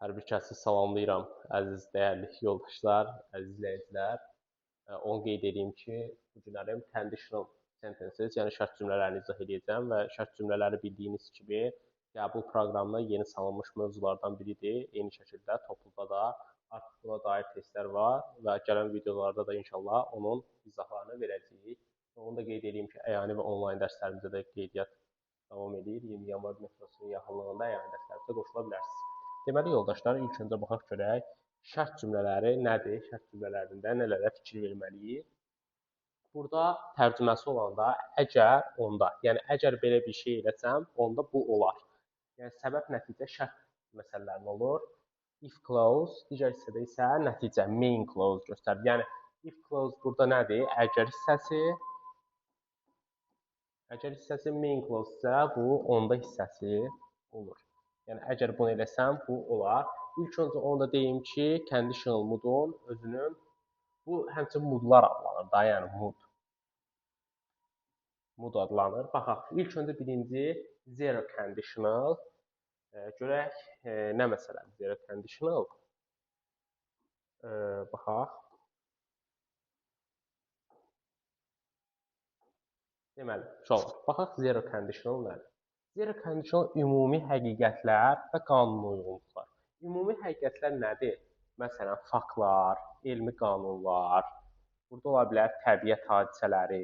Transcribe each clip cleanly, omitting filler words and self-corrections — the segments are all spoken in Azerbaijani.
Hər bir kəsi salamlayıram, əziz, dəyərli yoldaşlar, əziz izləyicilər. Onu qeyd edeyim ki, bu günlərim conditional sentences, yəni şərt cümlələrini izah edəcəm və şərt cümlələri bildiyiniz kimi qəbul proqramına yeni salınmış mövzulardan biridir. Eyni şəkildə topluda da artıq buna dair testlər var və gələn videolarda da inşallah onun izahlarını verəcəyik. Onu da qeyd edeyim ki, əyani və onlayn dərslərimizə də qeydiyyat davam edir. 20 yanvar metrosunun yaxınlığında əyani dərslərimizə qoşula bilərsiniz. Deməli, yoldaşlar, ilk öncə baxaq görək, şərt cümlələri nədir? Şərt cümlələrində nələrə fikir verməliyik? Burada tərcüməsi olanda əgər, onda, yəni əgər belə bir şey eləsəm, onda bu olar. Yəni səbəb, nəticə, şərt məsələlərin olur. If clause, digər hissədə isə nəticə, main clause göstərir. Yəni if clause burada nədir? Əgər hissəsi, əgər hissəsi main clause isə bu onda hissəsi olur. Yəni, əgər bunu eləsəm, bu olar. İlk öncə onu da deyim ki, conditional mood-un özünün, bu həmçinin moodlar adlanır da, yəni mood. Mood adlanır. Baxaq, ilk öncə birinci zero conditional. Görək, nə məsələdir zero conditional? Baxaq. Deməli, uşaqlar, baxaq zero conditional nədir? Zero conditional ümumi həqiqətlər və qanunuyğunluqlar. Ümumi həqiqətlər nədir? Məsələn, faktlar, elmi qanunlar, burada ola bilər təbiət hadisələri,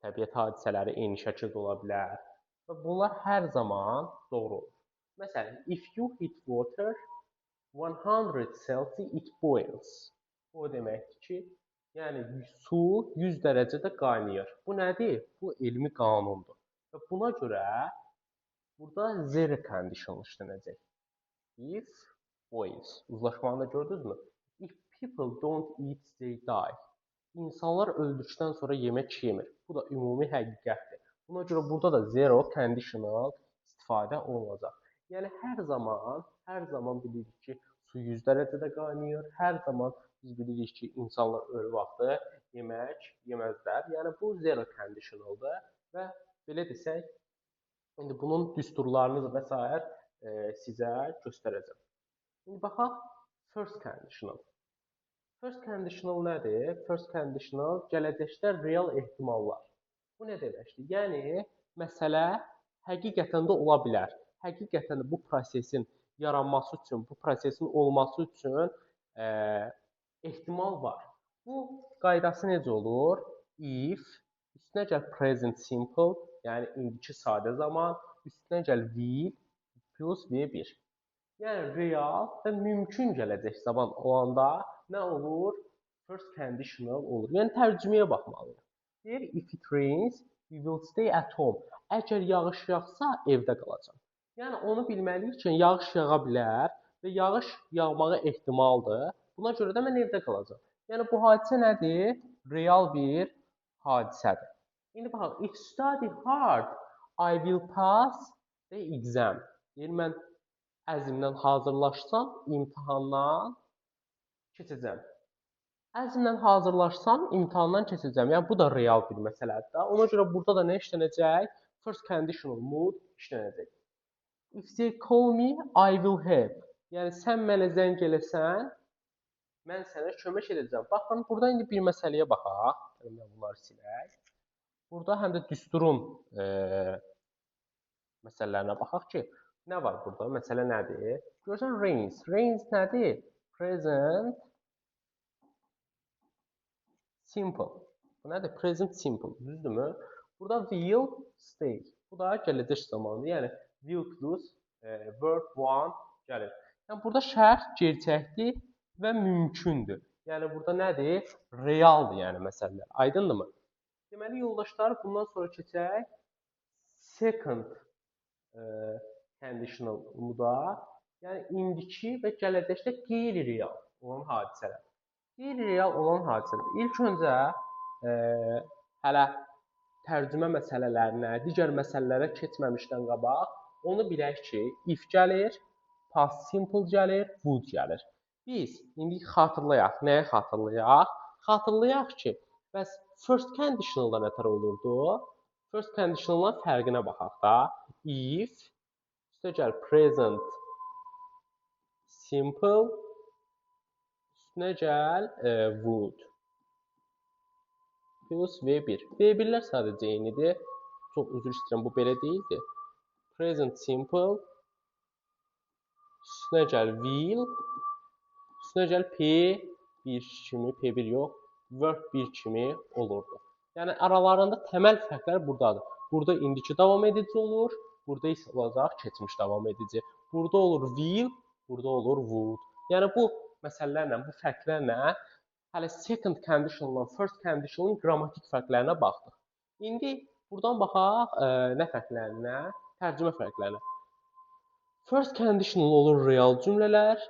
təbiət hadisələri eyni şəkildə ola bilər və bunlar hər zaman doğru olur. Məsələn, if you heat water 100 Celsius, it boils. O deməkdir ki, yəni su 100 dərəcədə qaynayır. Bu nədir? Bu elmi qanundur. Və buna görə burada zero conditional işlənəcək. If boils. Uzlaşmanı da gördünüzmü? If people don't eat, they die. İnsanlar öldükdən sonra yemək yemir. Bu da ümumi həqiqətdir. Buna görə burada da zero conditional istifadə olunacaq. Yəni hər zaman bilirik ki, su 100 dərəcədə qaynayır. Hər zaman biz bilirik ki, insanlar ölü vaxtı yemək yeməzlər. Yəni bu zero conditionaldır və belə desək, indi bunun düsturlarını və s. Sizə göstərəcəm. İndi baxaq first conditional. First conditional nədir? First conditional gələcəkdə real ehtimallar. Bu nə deməkdir? Yəni, məsələ həqiqətən də ola bilər. Həqiqətən də bu prosesin yaranması üçün, bu prosesin olması üçün ehtimal var. Bu qaydası necə olur? If, üstünə gəl present simple, yəni indiki sadə zaman, üstünə gəl will plus V1. Yəni real və mümkün gələcək zaman olanda nə olur? First conditional olur. Yəni tərcüməyə baxmalıyıq. Deyir, if it rains, we will stay at home. Əgər yağış yağsa, evdə qalacam. Yəni onu bilməliyik ki, yağış yağa bilər və yağış yağmağı ehtimaldır. Buna görə də mən evdə qalacam. Yəni bu hadisə nədir? Real bir hadisədir. İndi baxaq, if study hard, I will pass the exam. Deyir, mən əzmlə hazırlaşsam, imtahandan keçəcəm. Əzmlə hazırlaşsam, imtahandan keçəcəm. Yəni, bu da real bir məsələdir də. Ona görə burada da nə işlənəcək? First conditional mood işlənəcək. If they call me, I will help. Yəni, sən mənə zəng eləsən, mən sənə kömək edəcəm. Baxın, burada indi bir məsələyə baxaq. Gəlin, mən bunları silək. Burada həm də düsturun məsələlərinə baxaq ki, nə var burada? Məsələ nədir? Görürsən, rains. Rains nədir? Present simple. Bu nədir? Present simple. Düzdürmü? Burada will stay. Bu da gələcək zamanıdır. Yəni, will plus verb one gəlir. Yəni, burada şərt gerçəkdir və mümkündür. Yəni, burada nədir? Realdır, yəni, məsələlər. Aydındırmı? Deməli, yoldaşlar, bundan sonra keçək second conditional moda. Yəni, indiki və gələcəkdə qeyri-real olan hadisələr. Qeyri-real olan hadisələr. İlk öncə hələ tərcümə məsələlərinə, digər məsələlərə keçməmişdən qabaq onu bilək ki, if gəlir, past simple gəlir, would gəlir. Biz indi xatırlayaq. Nəyi xatırlayaq? Xatırlayaq ki, bəs first conditionalda nətər olurdu? First conditionalın fərqinə baxaq da. If, üstə gəl present simple, üstünə gəl would plus V1. V1-lər sadəcə eynidir. Çox üzr istəyirəm, bu belə deyildi. Present simple, üstünə gəl will, üstünə gəl P1 kimi, P1 yox, verb 1 kimi olurdu. Yəni, aralarında təməl fərqlər buradadır. Burada indiki davam edici olur, burada isə olacaq keçmiş davam edici. Burada olur will, burada olur would. Yəni, bu məsələlərlə, bu fərqlərlə hələ second conditional-la first conditional-ın qrammatik fərqlərinə baxdıq. İndi buradan baxaq nə fərqlərinə? Tərcümə fərqlərinə. First conditional olur real cümlələr,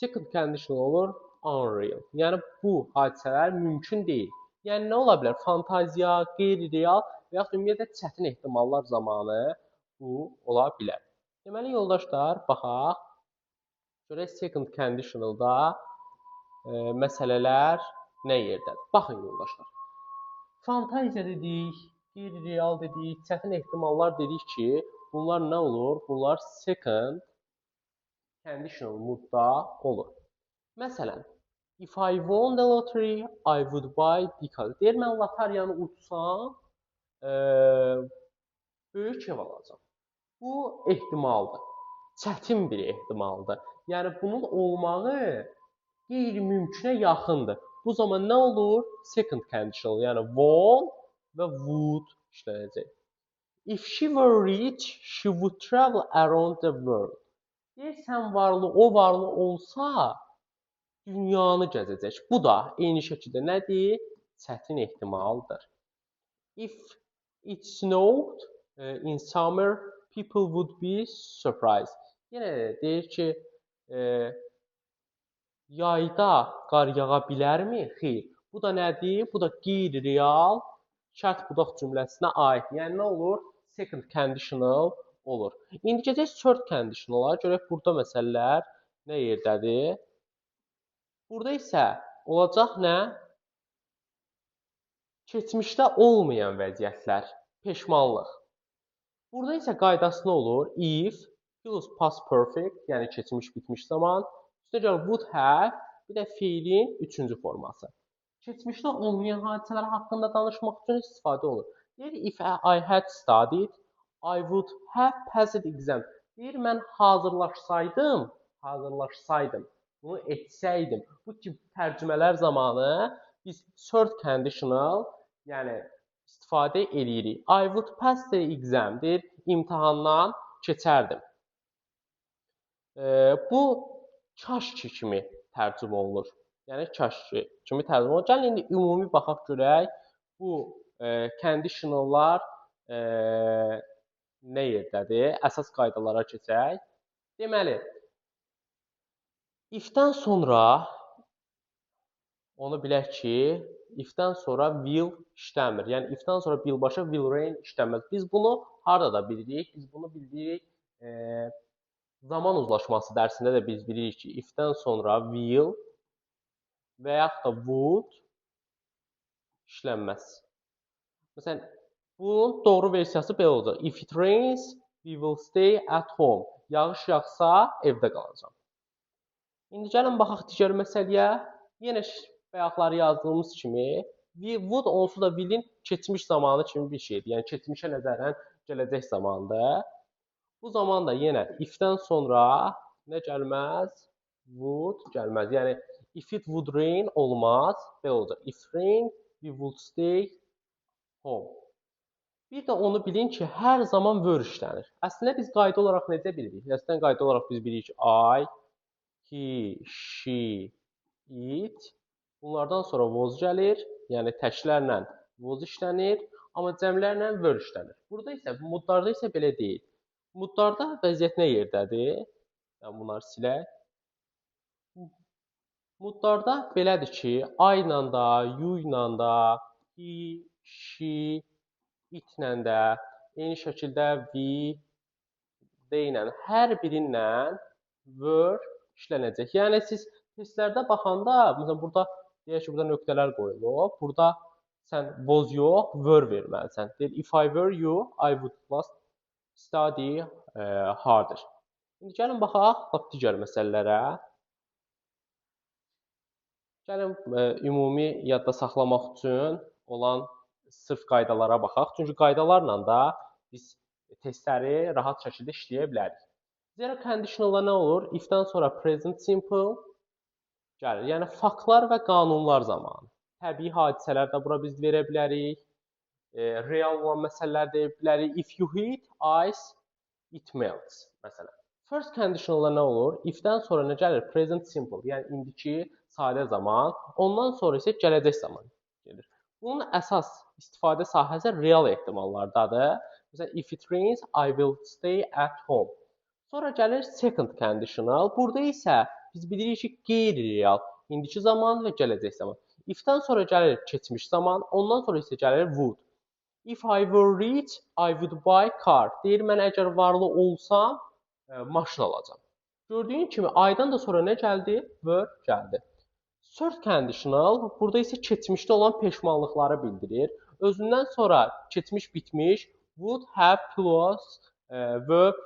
second conditional olur unreal. Yəni, bu hadisələr mümkün deyil. Yəni, nə ola bilər? Fantaziya, qeyri-real və yaxud ümumiyyətlə çətin ehtimallar zamanı bu ola bilər. Deməli, yoldaşlar, baxaq. Görək second conditionalda məsələlər nə yerdədir? Baxın, yoldaşlar. Fantaziya dedik, qeyri-real dedik, çətin ehtimallar dedik ki, bunlar nə olur? Bunlar second conditional modda olur. Məsələn, if I won the lottery, I would buy because. Deyir, mən lotaryanı utsam, böyük ev alacam. Bu ehtimaldır. Çətin bir ehtimaldır. Yəni, bunun olmağı qeyri-mümkünə yaxındır. Bu zaman nə olur? Second conditional, yəni won və would işlənəcək. If she were rich, she would travel around the world. Deyir, sən varlı, o varlı olsa, dünyanı gəzəcək. Bu da eyni şəkildə nədir? Çətin ehtimaldır. If it snowed in summer, people would be surprised. Yenə də deyir ki, yayda qar yağa bilərmi? Xeyr. Bu da nədir? Bu da qeyri-real şərt budaq cümləsinə aid. Yəni, nə olur? Second conditional olur. İndi keçək third conditionala. Görək, burada məsələlər nə yerdədir? Burada isə olacaq nə? Keçmişdə olmayan vəziyyətlər, peşmanlıq. Burada isə qaydası nə olur? If plus past perfect, yəni keçmiş bitmiş zaman, üstünə gəl would have, bir də feilin üçüncü forması. Keçmişdə olmayan hadisələr haqqında danışmaq üçün istifadə olur. Deyir, if I had studied, I would have passed exam. Deyir, mən hazırlaşsaydım, bunu etsəydim. Bu tip tərcümələr zamanı biz third conditional, yəni istifadə eləyirik. I would pass the exam, deyir, imtahandan keçərdim. Bu, kaş ki kimi tərcümə olunur. Yəni, kaş ki kimi tərcümə olunur. Gəlin, indi ümumi baxaq görək, bu conditionallar nə yerdədir? Əsas qaydalara keçək. Deməli, if-dən sonra onu bilək ki, if-dən sonra will işləmir. Yəni, if-dən sonra birbaşa will rain işləməz. Biz bunu harada da bilirik? Biz bunu bilirik, zaman uzlaşması dərsində də biz bilirik ki, if-dən sonra will və yaxud da would işlənməz. Məsələn, bunun doğru versiyası belə olacaq. If it rains, we will stay at home. Yağış yağsa, evdə qalacam. İndi gəlin baxaq digər məsələyə. Yenə bayaqları yazdığımız kimi, would onsuz da will-in keçmiş zamanı kimi bir şeydir. Yəni, keçmişə nəzərən gələcək zamandır. Bu zaman da yenə if-dən sonra nə gəlməz? Would gəlməz. Yəni, if it would rain olmaz. Belə olacaq. If rain, we would stay home. Bir də onu bilin ki, hər zaman were işlənir. Əslində biz qayda olaraq necə bilirik? Əslində qayda olaraq biz bilirik ki, I, he, she, it. Bunlardan sonra was gəlir. Yəni təklərlə was işlənir, amma cəmlərlə were işlənir. Burada isə, modlarda isə belə deyil. Modlarda vəziyyət nə yerdədir? Yəni bunları silək. Modlarda belədir ki, I ilə də, you ilə də, he, she, it-lə də, eyni şəkildə we, they ilə, hər birinlə were işlənəcək. Yəni siz testlərdə baxanda, məsələn burada deyək ki, burada nöqtələr qoyulub. Burada sən was yox, were verməlisən. Deyir, if I were you, I would must study harder. İndi gəlin baxaq lap digər məsələlərə. Gəlin ümumi yadda saxlamaq üçün olan sırf qaydalara baxaq. Çünki qaydalarla da biz testləri rahat şəkildə işləyə bilərik. Zero conditional-da nə olur? If-dən sonra present simple gəlir. Yəni faktlar və qanunlar zamanı. Təbii hadisələr də bura biz verə bilərik. Real olan məsələlər deyə bilərik. If you heat ice, it melts məsələn. First conditional-da nə olur? If-dən sonra nə gəlir? Present simple, yəni indiki sadə zaman. Ondan sonra isə gələcək zaman gelir. Bunun əsas istifadə sahəsi real ehtimallardadır. Məsələn, if it rains, I will stay at home. Sonra gəlir second conditional. Burada isə biz bilirik ki, qeyri-real, indiki zaman və gələcək zaman. If-dən sonra gəlir keçmiş zaman, ondan sonra isə gəlir would. If I were rich, I would buy car. Deyir, mən əgər varlı olsam, maşın alacam. Gördüyün kimi, I-dan da sonra nə gəldi? Were gəldi. Third conditional, burada isə keçmişdə olan peşmanlıqları bildirir. Özündən sonra keçmiş, bitmiş, would have plus verb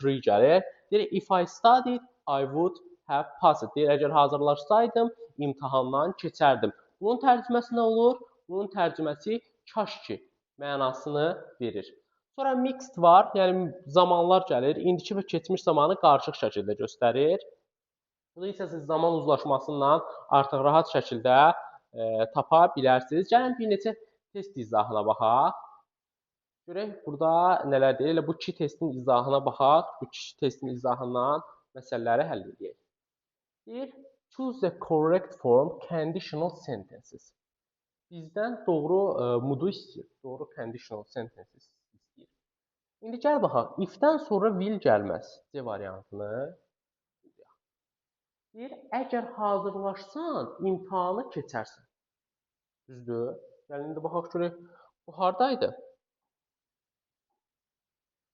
3 gəlir. Deyir, if I studied, I would have passed. Deyir, əgər hazırlaşsaydım, imtahandan keçərdim. Bunun tərcüməsi nə olur? Bunun tərcüməsi kaş ki mənasını verir. Sonra mixed var, yəni zamanlar gəlir. İndiki və keçmiş zamanı qarışıq şəkildə göstərir. Bunu isə siz zaman uzlaşmasından artıq rahat şəkildə tapa bilərsiniz. Gəlin bir neçə test izahına baxaq. Görək burada nələr deyir. Elə bu iki testin izahına baxaq. Bu iki testin izahından məsələləri həll edək. Deyir, choose the correct form conditional sentences. Bizdən doğru modu istəyir. Doğru conditional sentences istəyir. İndi gəl baxaq. If-dən sonra will gəlməz. C variantını. Deyir, əgər hazırlaşsan, imtahanı keçərsən. Düzdür? Gəlin indi baxaq görək, bu hardaydı?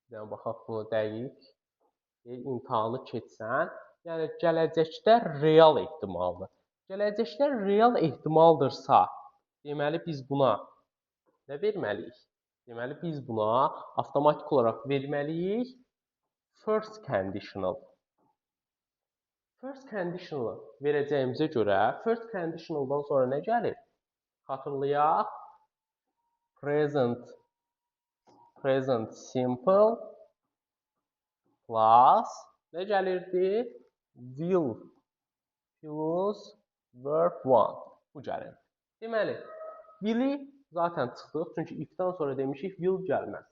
Bir dənə baxaq bunu dəqiq. Deyir, imtahanı keçsən, yəni gələcəkdə real ehtimaldır. Gələcəkdə real ehtimaldırsa, deməli biz buna nə verməliyik? Deməli biz buna avtomatik olaraq verməliyik first conditional. First conditional verəcəyimizə görə first conditionaldan sonra nə gəlir? Xatırlayaq. Present simple plus nə gəlirdi? Will plus verb 1. Bu gəlir. Deməli, will-i zaten çıxdıq. Çünki if-dən sonra demişik will gəlməz.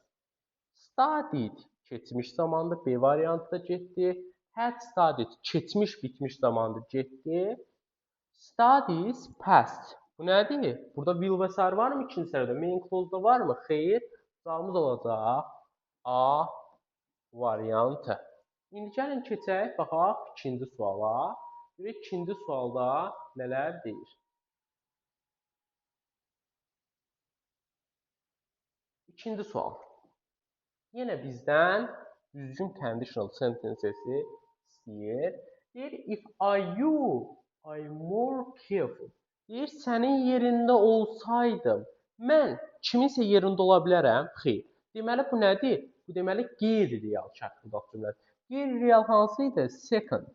Studied keçmiş zamandır. B variantı da getdi. Had studied keçmiş bitmiş zamandır getdi. Studies past. Bu nədir? Burada will və sair varmı ikinci sərədə? Main clause-da varmı? Xeyr. Cavabımız olacaq A variantı. İndi gəlin keçək, baxaq ikinci suala. Görək ikinci sualda nələr deyir. İkinci sual. Yenə bizdən düzgün conditional sentences-i istəyir. Deyir, if I you, I'm more careful. Deyir, sənin yerində olsaydım, mən kiminsə yerində ola bilərəm? Xeyr. Deməli, bu nədir? Bu deməli, qeyri-real şərt budaq cümlədir. Qeyri-real hansı idi? Second.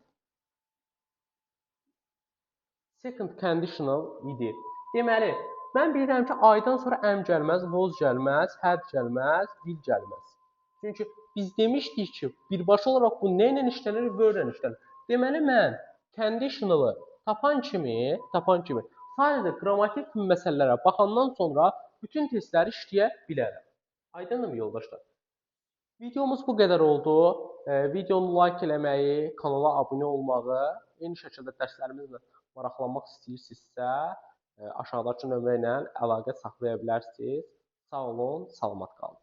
Second conditional idi. Deməli, mən bilirəm ki, I-dan sonra am gəlməz, was gəlməz, had gəlməz, will gəlməz. Çünki biz demişdik ki, birbaşa olaraq bu nə ilə işlənir? Were ilə işlənir. Deməli, mən conditionalı tapan kimi sadəcə qrammatik məsələlərə baxandan sonra bütün testləri işləyə bilərəm. Aydınmı yoldaşlar? Videomuz bu qədər oldu. Videonu like eləməyi, kanala abunə olmağı, eyni şəkildə dərslərimizlə maraqlanmaq istəyirsinizsə, aşağıdakı nömrə ilə əlaqə saxlaya bilərsiniz. Sağ olun, salamat qalın.